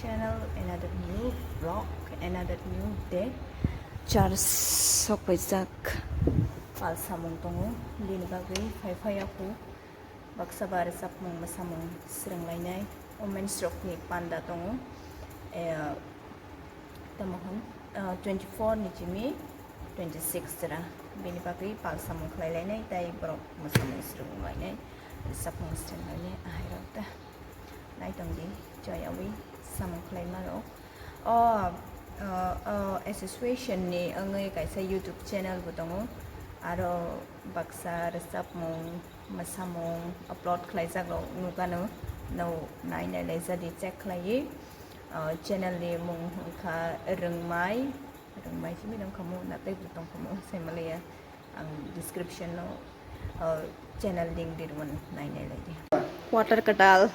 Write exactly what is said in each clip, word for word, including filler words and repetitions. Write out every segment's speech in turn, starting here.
Channel, another new vlog, another new day. Church sokpaijak pal samung tongo, bini bagwi phai phai ya khu. Baksa ba rwchapmung mwsamung swrwnglainai women's rokni panda tongo. Eh, tamo hwn, eh, twenty four ni simi twenty six jora. Bini bagwi pal samung khlailainai tei borok mwsamung swrwnglainai, rwchapmung swrwnglainai ahairok ta. Naitongdi, joyawi samung khlaima rok. O, o, o association ni wngwi kaisa YouTube channel bo tongo. Aro baksa rwchapmung, mwsamung upload khlaijak rok nukano, no nai nai laijadi check khlaiwi. O channel ni mung wngkha Rwngmai, Rwngmai simi nang khamu na tei bo tong khamu sai malaya. Ang description no, uh, channel link di rwmani nai nai lai di. Water kadal.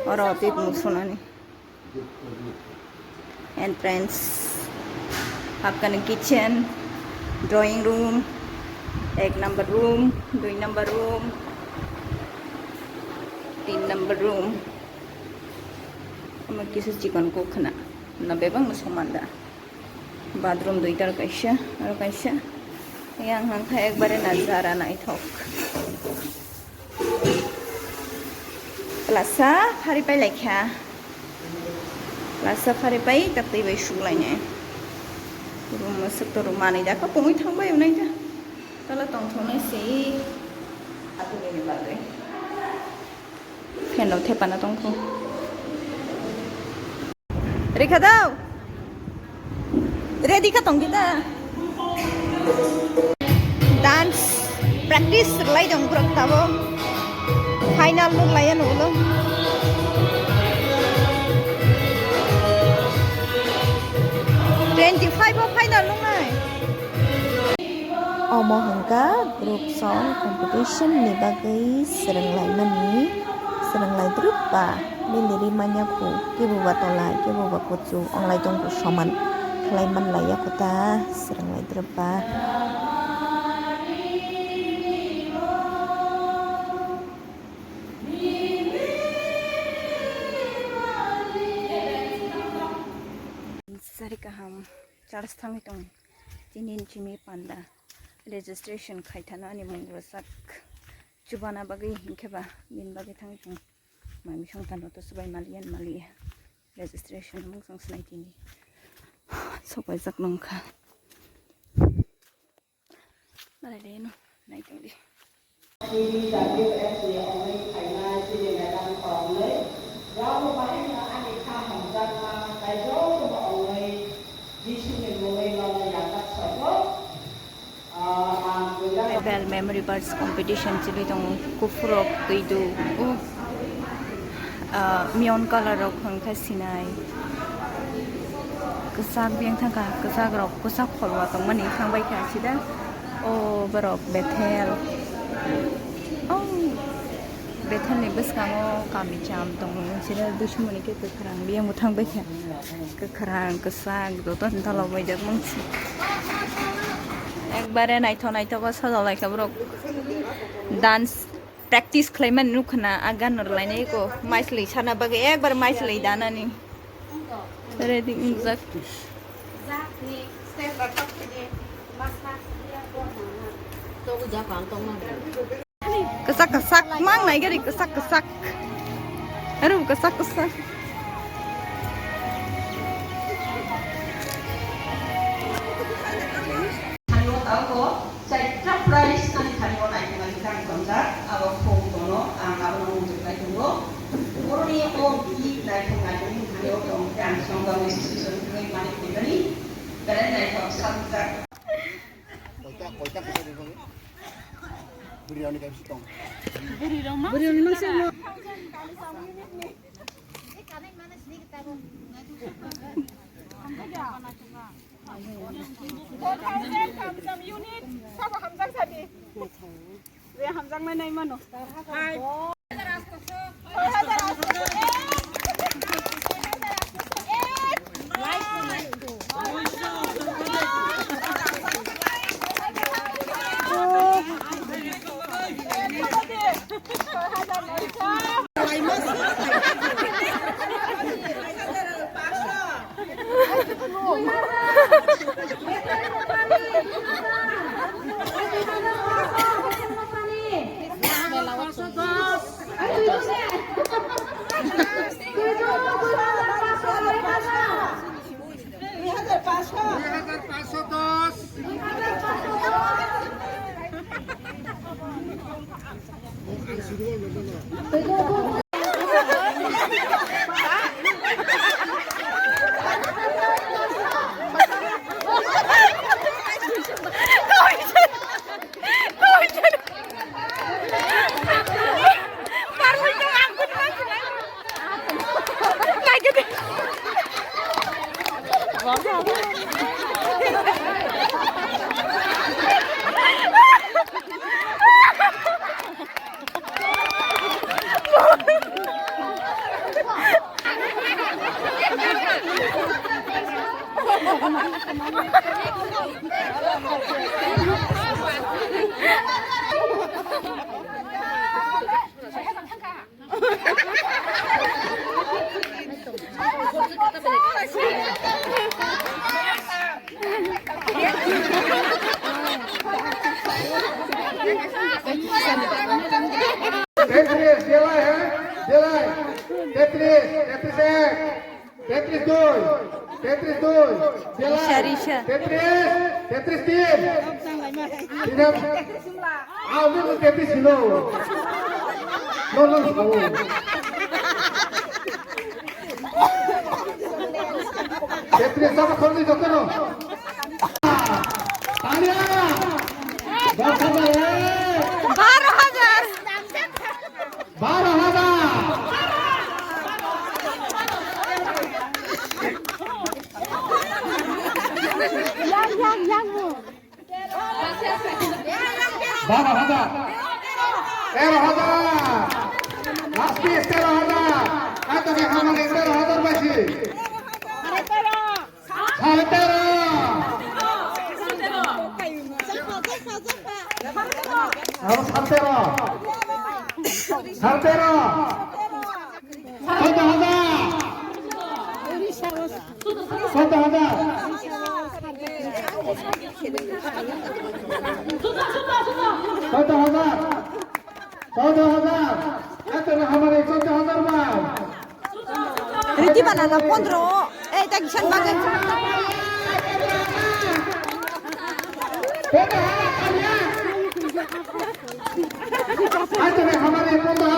Oro twi mung sunani. Entrance. Hakani kitchen, drawing room, ek number room, dui number room, tin number room. Omo kisa chikon kok khna. Na bebak no somanda. Bathroom duita aro kaisa, aro kaisa. Yang hangkha ekbare najara naithok. Plasa phari pai laikha. Plasa phari pai tak twi bai suklainai. Room aswk to room manwi dakha pungwi thangbai unai da. Tala tongthoknai se. Atubini bagwi. Fan rok thepana tongkho. Rikha dao. Ready kha tongdi da. Dance practice rwlai dong borok tabo. Final nuk laiya nulo. Twenty five o final nuknai. Omo hwnkha group song competition ni bagwi swrwnglaimani, swrwnglaidrwp ba miliri manya khu, kebo ba tola, kebo ba kuchuk, onglai tongkhu soman khlai manlaiya kho ta, swrwnglaidrwp ba. Sari kaham, charge thangwi tong. Tini ni simi panda registration khai thana ani mung rwchak chubana bagwi hinkhe ba bini bagwi thang thung mai misong tano to subai maliya maliya registration mung song sinai tini sopaijak nungkha. Nalai le no nai tong di. T V W S ni ongwi phainai chini madam khoroknwi. Rokbo bahai no ani kha hamjakma tei jotono ongwi Jisuni mungwi nono yaphak sogo. Ah, ang buila Bell Memory Verse Competition chili tongo. Kuphur rok twi du. Uh, ah, neon color rok hwnkha sinai. Kwchak biyang thangkha, kwchak rok kwchak pholwa tongmani thangbai kha sida. O borok Bethel. Oh, Bethel ni bwskango kami cham tongo. Sida dusmani khe kwkhrang biyang bo thangbai kha. Kwkhrang, kwchak, joto ni tola bai jak mangsi. Ekbare naitho naithogo sajalaikha borok. Dance practice khlaimani nukha na, a gan rwlainai ko. Maislwi sana bagwi ekbar maislwi danani. Ready wngjak. Kwchak kwchak mang nai gari kwchak kwchak. Aro kwchak kwchak. Thani o tabuk chaita prize ani thani o naithok naithok khe ang tonjak, abo khum tono ang abono muchuk nai tongo. Boroni o bini naithok naithok ni thani o tong khe ang Songam Association ni malik tongmani belai naithok sakjak. Koita, koita, koita dibang. Bwrwi rokni kaisa tong. Bwrwi rok ma. Bwrwi rokni ma se no. Four thousand kamsam unit, sabo hamjak sadi. Be hamjaknai nai mano. Hai. Tetris, Delai, ha? Delai. Tetris, Tetris ek. Tetris dui. Tetris dui. Delai. Risa, risa. Tetris, Tetris tin. Tidak. Ah, ini tuh Tetris dulu. No, no, no. Tetris sama Sony jokono. Tanya. Baro hajar. Baro hajar. Yang, yang, yang. Baro hajar. Tero hajar. Last piece tero hajar. Ato ke hamani tero hajar basi. Sare tero. Aro sare tero. Sare tero. Sare tero. Sare tero. Sare tero. Sare tero. Sare tero. Sare tero. Eto na hamare sare tero bar. Riti banana pondro. Eh, tak kisan bagan. Eto na hamare pondro.